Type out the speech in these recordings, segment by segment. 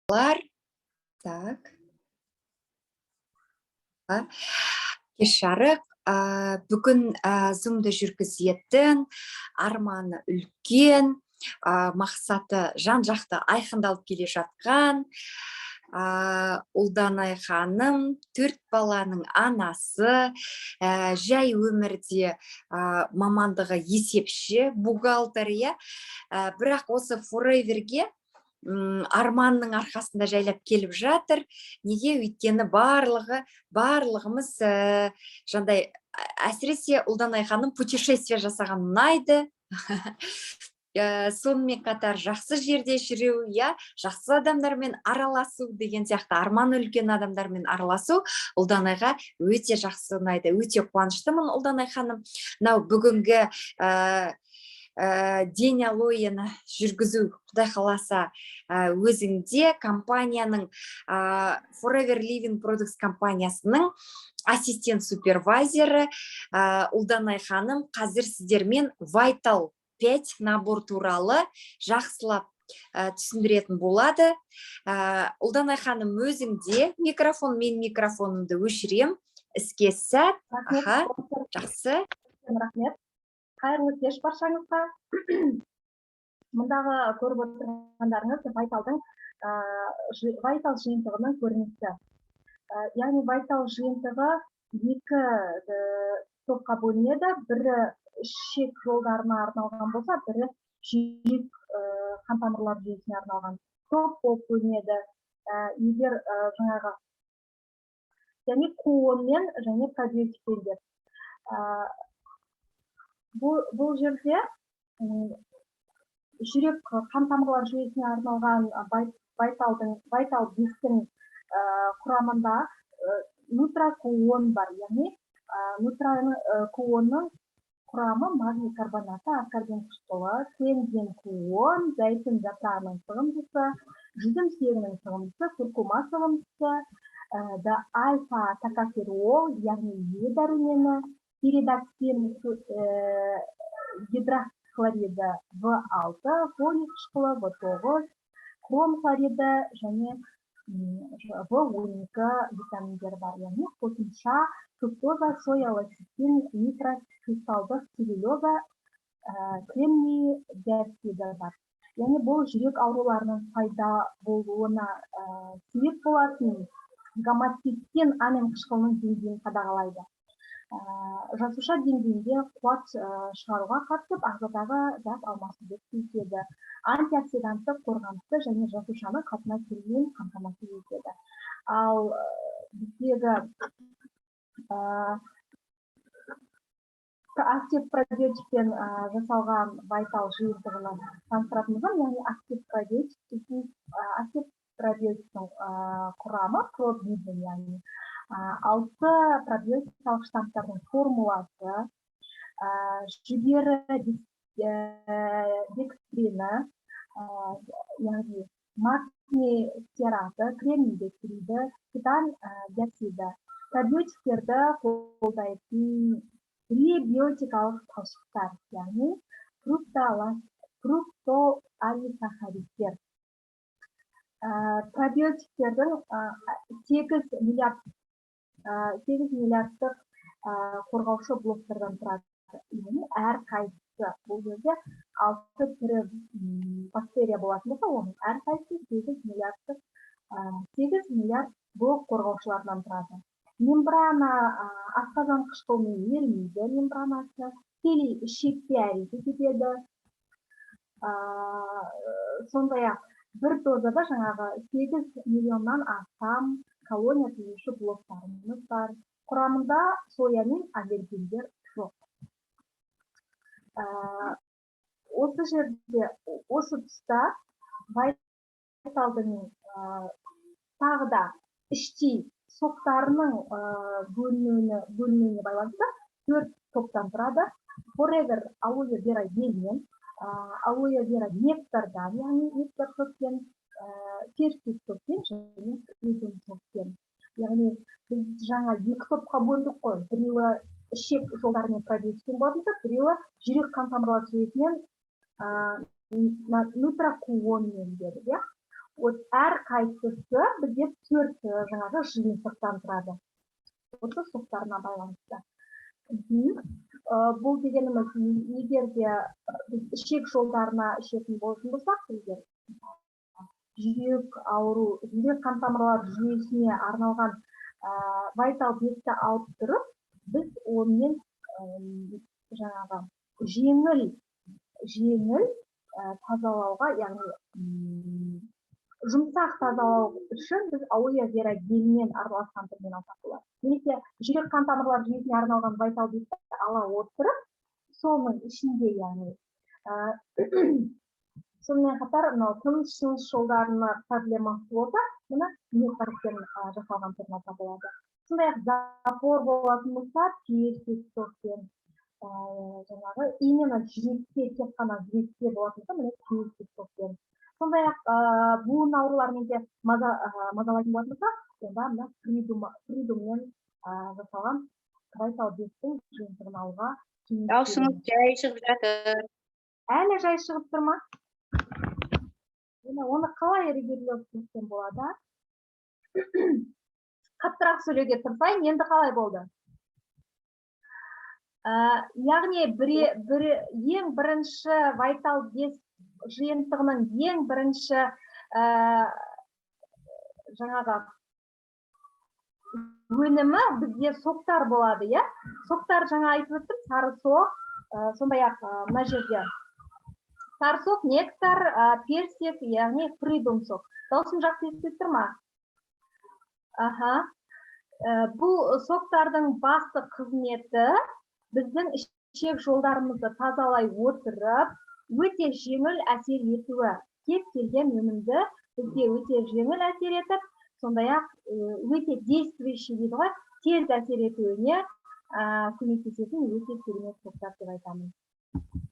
Так. Кеш жарық. Бүгін зумды жүргізетін, арманы үлкен, мақсаты жан жақты айқындалып келе жатқан Ұлданай ханым, төрт баланың анасы, жай өмірде мамандығы есепші, бухгалтер, иә. Бірақ осы Фореверге арманның арқасында жайлап келіп жатыр. Неге? Өйткені барлығымыз жандай, әсіресе Ұлданай ханым путешествие жасаған ұнайды. Сонымен қатар жақсы жерде жүру, иә, жақсы адамдармен араласу деген сияқты, арманы үлкен адамдармен араласу Ұлданайға өте жақсы ұнайды. Өте қуаныштымын, Ұлданай ханым. Мынау бүгінгі День алоэны жүргізу, құдай қаласа, өзіңде компанияның, Forever Living Products компаниясының ассистент супервайзері Ұлданай ханым қазір сіздермен Vital 5 набор туралы жақсылап түсіндіретін болады. Ұлданай ханым, өзіңде микрофон, мен микрофонымды өшірем. Іске сәт. Рахмет. Аха, жақсы. Рахмет. Қайырлы кеш баршаңызға. Мұндағы көріп отырғандарыңыз Вайталдың Вайтал жиынтығының көрінісі. Яғни Вайтал жиынтығы екі топқа бөлінеді. Бірі ішек жолдарына арналған болса, бірі жүрек қан тамырлар жүйесіне арналған топ болып бөлінеді. Егер жаңағы, яғни Q10-мен және пробиотикпен деп. Бұл жерде жүрек қан тамырлар жүйесіне арналған Вайталдың, Вайтал 5-тің құрамында Нутра Q10 бар, яғни Нутра Q10-ның құрамы: магний карбонаты, аскорбин қышқылы, коэнзим Q10, зәйтүн жапырағының сығындысы, жүзім сүйегінің сығындысы, куркума сығындысы, да альфа токоферол, яғни Е дәрумені, пиридоксин гидрохлориді, В6, фолий қышқылы, В9, хром хлориді және В12 витаминдері бар, яғни қосымша фруктоза, соя лецитин, микрокристалдық целлюлоза, кремний диоксиді бар. Яғни бұл жүрек ауруларының пайда болуына себеп болатын гомоцистин амин қышқылының деңгейін қадағалайды. Жасуша деңгейінде қуат шығаруға қатысып, ағзадағы зат алмасуды тездетеді, антиоксиданттық қорғанысты және жасушаның қалпына келуін қамтамасыз етеді. Ал біздегі актив пробиотикпен жасалған Вайтал жиынтығын таныстыратын болсам, яғни актив пробиотик, актив пробиотиктің құрамы пробибин, яғни алты пробиотикалық штамптардың формуласы, жүгері декстрині, яғни магний стеараты, кремний диоксиді, титан диоксиді, пробиотиктерді қолдайтын пребиотикалық талшықтар, яғни фруктоолигосахаридтер. Пробиотиктердің 8 миллиард, 8 миллиардтық қорғаушы блоктардан тұрады, яғни әрқайсысы, бұл жерде алты тірі бактерия болатын болса, оның әрқайсысы 8 миллиардтық, 8 миллиард блок қорғаушыларынан тұрады. Мембрана асқазан қышқылымен ерімейді, мембранасы тікелей ішекке әрекет етеді. Сондай ақ бір дозада жаңағы 8 миллионнан астам колония түзуші блоктарымыз бар. Құрамында соя мен аллергендер жоқ. Осы жерде, осы тұста Вайталдың тағы да іштей соктарының бөлінуіне байланысты төрт топтан тұрады: Forever алоэ вера гельмен, алоэ вера нектардан, яғни нектар сокпен, фертик сокпен және фридом сокпен. Яғни біз жаңа екі топқа бөлдік қой: біреуі ішек жолдарымен пробиотикпен болатын болса, біреуі жүрек қан тамырлар жүйесінен Нутра Q10-мен дедік, иә. Вот әрқайсысы бізде төрт жаңағы жиынтықтан тұрады, осы соктарына байланысты. Бұл дегеніміз, егер де біз ішек жолдарына ішетін болатын болсақ, егер жүрек ауру, жүрек қан тамырлар жүйесіне арналған Вайтал бесті алып тұрып, біз онымен жаңағы жеңіл тазалауға, яғни жұмсақ тазалау үшін біз алоэ вера гелімен араласқан түрмен алсақ болады немесе жүрек қан тамырлар жүйесіне арналған Вайтал бесті ала отырып, соның ішінде, яғни сонымен қатар мынау тыныс жолдарына проблемасы болса, мына нектармен жасалған түрін алса болады. Сондай ақ запор болатын болса, персик сокпен, жаңағы именно жүрекке, тек қана жүрекке болатын болса, міне, персик сокпен. Сондай ақ буын ауруларымен де мазалайтын болатын болса, онда мына фридуммен жасалған Вайтал бестің жиынтығын алуға кеңес Дауысыңыз беремін. жай шығып жатыр. Әлі жай шығып тұр ма? Енді оны қалай регулировать етсем болады, а? Қаттырақ сөйлеуге тырысайын. Енді қалай болды? Яғни ең бірінші Вайтал бес жиынтығының ең бірінші жаңағы өнімі бізде соктар болады, иә. Соктар жаңа айтып өттім, сары сок, сондай ақ мына жерде сары сок, нектар, персик, яғни фридом сок. Дауысым жақсы естіліп тұр ма? Аха. Бұл соктардың басты қызметі біздің ішек жолдарымызды тазалай отырып, өте жеңіл әсер етуі. Кез келген өнімді бізге өте жеңіл әсер етіп, сондай ақ өте действующий дейді ғой, тез әсер етуіне көмектесетін өте керемет соктар деп айтамын.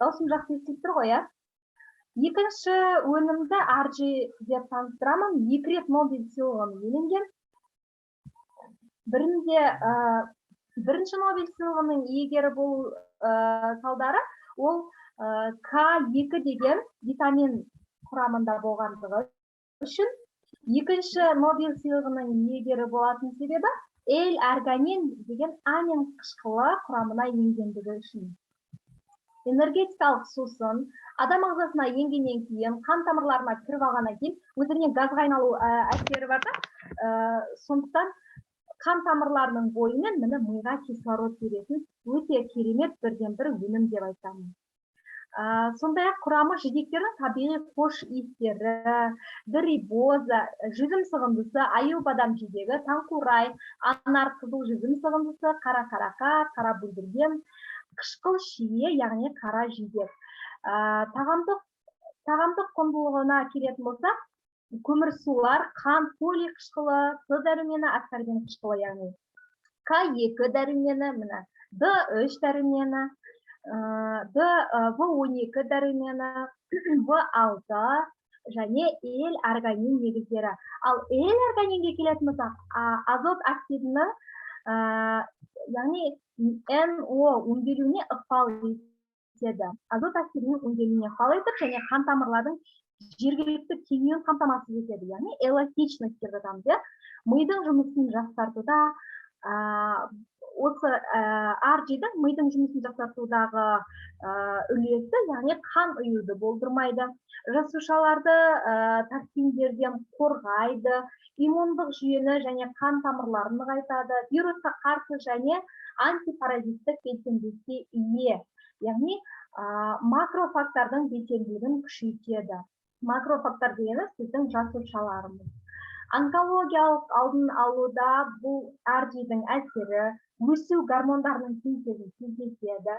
Дауысым жақсы естіліп тұр ғой, иә? Екінші өнімді Арджи деп таныстырамын. Екі рет Нобель сыйлығын иеленген. Бірінде бірінші Нобель сыйлығының иегері болу салдары ол К2 деген витамин құрамында болғандығы үшін. Екінші Нобель сыйлығының иегері болатын себебі L аргинин деген амин қышқылы құрамына енгендігі үшін. Энергетикалық сусын адам ағзасына енгеннен кейін, қан тамырларына кіріп алғаннан кейін өздігінен газға айналу әсері бар да, сондықтан қан тамырларының бойымен, міне, миға кислород беретін өте керемет бірден бір өнім деп айтамын. Сондай ақ құрамы жидектердің табиғи хош иістері, д-рибоза, жүзім сығындысы, аю бадам жидегі, таңқурай, анар, қызыл жүзім сығындысы, қара қарақат, қара бүлдірген, қышқыл шие, яғни қара жидек. Тағамдық құндылығына келетін болсақ, көмірсулар, қант, фолий қышқылы, С дәрумені, аскорбин қышқылы, яғни К2 дәрумені, міне, Д3 дәрумені, Д, В12 дәрумені, В6 және L аргинин негіздері. Ал L аргининге келетін болсақ, азот оксидінің, яғни NO өңделуіне ықпал етеді. Азот оксидінің өңделуіне ықпал етіп және қан тамырлардың жергілікті кеңеюін қамтамасыз етеді, яғни эластичность деп жатамыз, иә. Мидың жұмысын жақсартуда, осы Арджидің мидың жұмысын жақсартудағы үлесі, яғни қан ұюды болдырмайды, жасушаларды токсиндерден қорғайды, иммундық жүйені және қан тамырларын нығайтады, вирусқа қарсы және антипаразиттік белсенділікке ие, яғни макрофагтардың белсенділігін күшейтеді. Макрофагтар дегеніміз біздің жасушаларымыз. Онкологиялық алдын алуда бұл Арджидің әсері, өсу гормондарының синтезін тездетеді,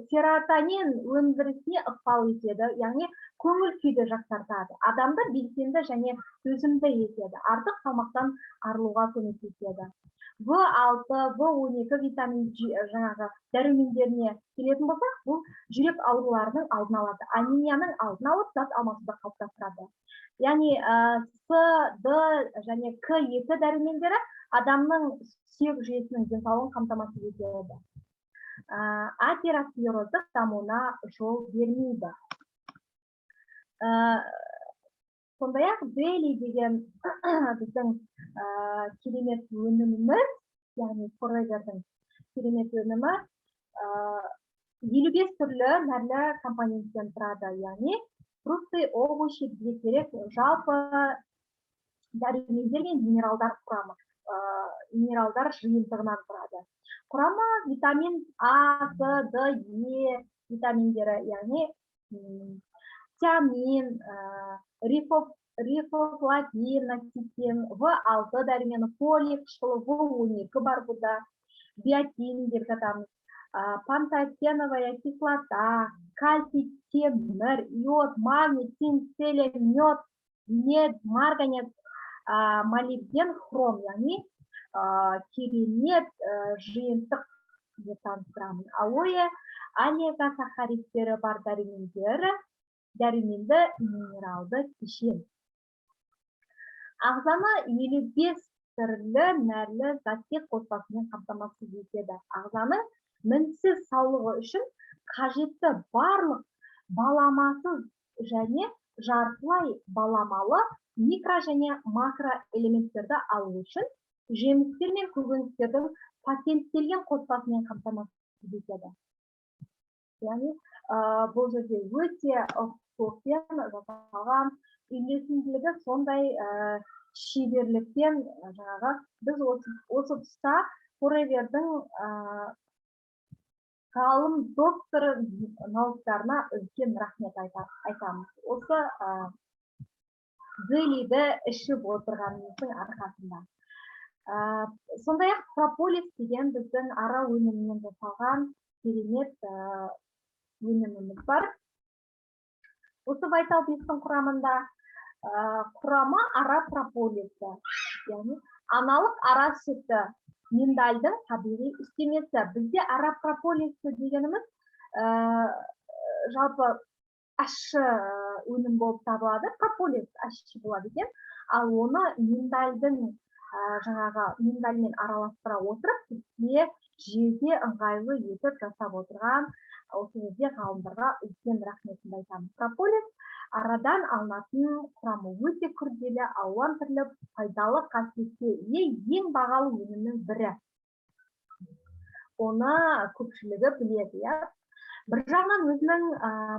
серотонин өндірісіне ықпал етеді, яғни көңіл күйді жақсартады, адамды белсенді және төзімді етеді, артық салмақтан арылуға көмектеседі. В6, В12 витамин жаңағы дәрумендеріне келетін болсақ, бұл жүрек ауруларының алдын алады, анемияның алдын алып, зат алмасуды қалыптастырады. Яғни С, Д және К2 дәрумендері адамның сүйек жүйесінің денсаулығын қамтамасыз етеді, атеросклероздық дамуына жол бермейді. Сондай-ақ Дели деген біздің керемет өніміміз, яғни Forever'дің керемет өнімі 55 түрлі нәрлі компоненттен тұрады, яғни фрукты, овощи, бізге керек жалпы дәрумендер мен минералдар құрамы, минералдар жиынтығынан тұрады. Құрамы витамин А, С, Д, Е витаминдері, яғни тиамин, рибофлавин, наситин, В6 дәрумені, фолий қышқылы, В12 бар бұнда, биотин деп жатамыз, пантотеновая кислота, кальций, темір, йод, магний, цинк, селен, мед, мед, марганец, молибден, хром, яғни керемет жиынтық деп таныстырамын. Алоэ, олигосахаридтері бар дәрумендері, дәруменді минералды кешен. Ағзаны 55 түрлі нәрлі заттек қоспасымен қамтамасыз етеді. Ағзаның мінсіз саулығы үшін қажетті барлық баламасыз және жартылай баламалы микро және макроэлементтерді алу үшін жемістер мен көкөністердің патенттелген қоспасымен қамтамасыз етеді. Яғни, бұл жерде өте ұқыптылықпен жасалған, үйлесімділігі сондай, шеберлікпен, жаңағы біз осы тұста Forever'дің ғалым доктор науктарына үлкен рахмет айтамыз. Осы Делиді ішіп отырғанымыздың арқасында. Сондай-ақ прополис деген біздің ара өнімінен жасалған керемет өніміміз бар. Осы Vital 5-тің құрамында, құрамы ара прополисі, яғни аналық ара сүті, миндальдың табиғи үстемесі. Бізде ара прополисі дегеніміз, жалпы ащы өнім болып табылады, прополис ащы болады екен, ал оны миндальдың, жаңағы миндальмен араластыра отырып бізге жеуге ыңғайлы етіп жасап отырған осы жерде ғалымдарға үлкен рахметімді айтамын. Прополис арадан алынатын құрамы өте күрделі, алуан түрлі пайдалы қасиетке ие ең бағалы өнімнің бірі. Оны көпшілігі біледі, иә. Бір жағынан өзінің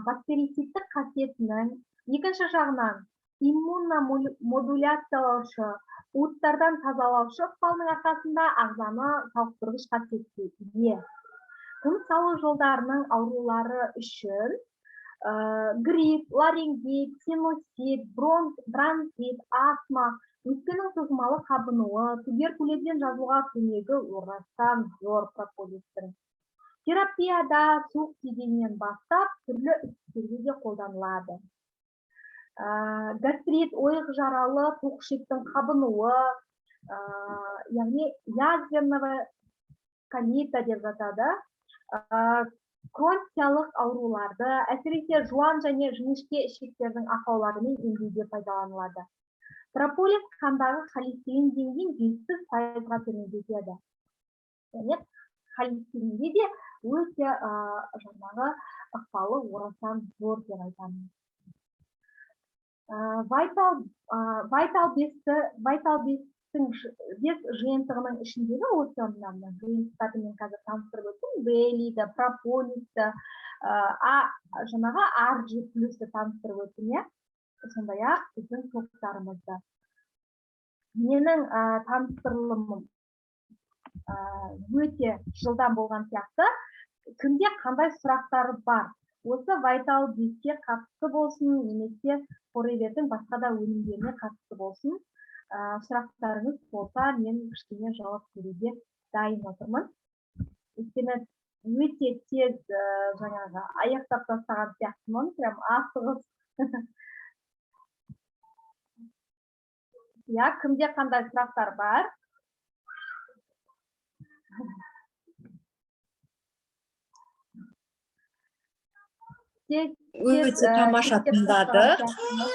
бактерицидтік қасиетінің, екінші жағынан иммуномодуляциялаушы, уыттардан тазалаушы ықпалының арқасында ағзаны сауықтырғыш қасиетке ие. Тыныс алу жолдарының аурулары үшін, грипп, ларингит, синусит, бронхит, астма, өкпенің созылмалы қабынуы, туберкулезден жазылуға көмегі орасан зор прополистің. Терапияда суық тигеннен бастап түрлі ісіктерге де қолданылады. Гастрит, ойық жаралы, тоқ ішектің қабынуы, яғни язвенного колита деп жатады. Хроникалық ауруларды, әсіресе жуан және жіңішке ішектердің ақауларымен емдеуге пайдаланылады. Прополис қандағы холестерин деңгейін 70%-ға төмендетеді. Және холестеринге де өте, жаңағы ықпалы орасан зор деп айтамын. Vital бестің бес жиынтығының ішіндегі осы мына жиынтықтарды мен қазір таныстырып өттім. Делиді, прополисті, жаңағы Арджи плюсті таныстырып өттім, иә. Сондай-ақ біздің топтарымызды. Менің таныстырылымым өте жылдам болған сияқты. Кімде қандай сұрақтары бар? Осы Vital 5-ке қатысты болсын, немесе Forever'дің басқа да өнімдеріне қатысты болсын, сұрақтарыңыз болса, мен кішкене жауап беруге дайын отырмын. Өйткені өте тез, жаңағы аяқтап тастаған сияқтымын, прям асығыс. Иә, кімде қандай сұрақтар бар? Тез, Өте тамаша тез тыңдадық. Тастаған.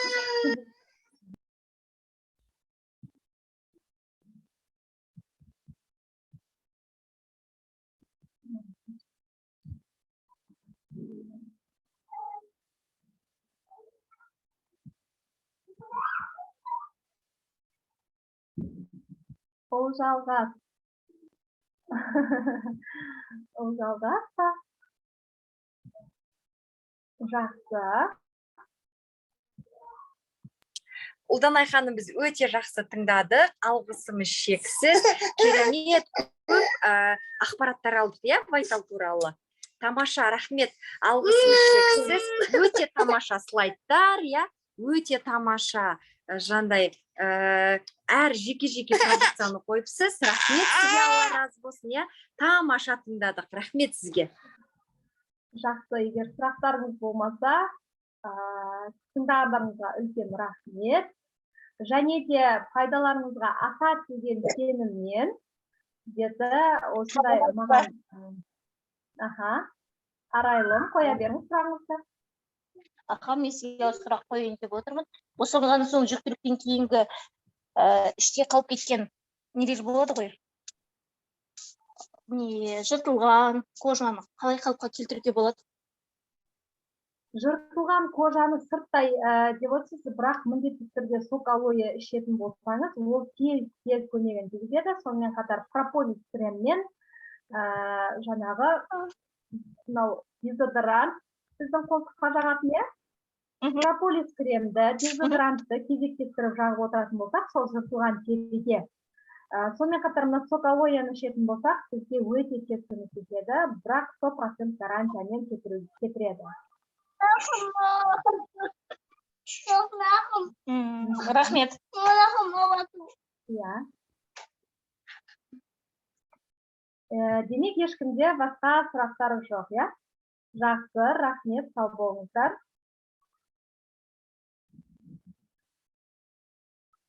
Ұлжалғас. Ұлжалғас па? Жақсы. Ұлданай ханым, біз өте жақсы тыңдадық, алғысымыз шексіз. Керемет көп ақпараттар алдық, иә, Вайтал туралы. Тамаша, рахмет, алғысымыз шексіз. Өте тамаша слайдтар, иә, өте тамаша жандай әр жеке-жеке продукцияны қойыпсыз. Рахмет сізге, Алла разы болсын, иә. Тамаша тыңдадық, рахмет сізге. Жақсы, егер сұрақтарыңыз болмаса, тыңдағандарыңызға үлкен рахмет. Және де пайдаларыңызға асады деген сеніммен сіздерді осындай маған аха, Арайлым, қоя беріңіз сұрағыңызды. Аха, мен сізге сұрақ қояйын деп отырмын. Босанған соң жүктіліктен кейінгі іште қалып кеткен нелер болады ғой, не жыртылған кожаны қалай қалыпқа келтіруге болады? Жыртылған кожаны сырттай деп отырсыз, бірақ міндетті түрде сок алоэ ішетін болсаңыз, ол тез тез көмегін тигізеді. Сонымен қатар прополис креммен жаңағы мынау дезодорант, біздің қолтыққа жағатын, иә, прополис кремді, дезодорантты кезектестіріп жағып отыратын болсақ сол жыртылған теріге, сонымен қатар мына сок алоэны ішетін болсақ, бізге өте тез көмектеседі, бірақ 100% гарантиямен кетіреді. Рахмет. Иә. Демек, ешкімде басқа сұрақтар жоқ, иә? Жақсы, рахмет, сау болыңыздар.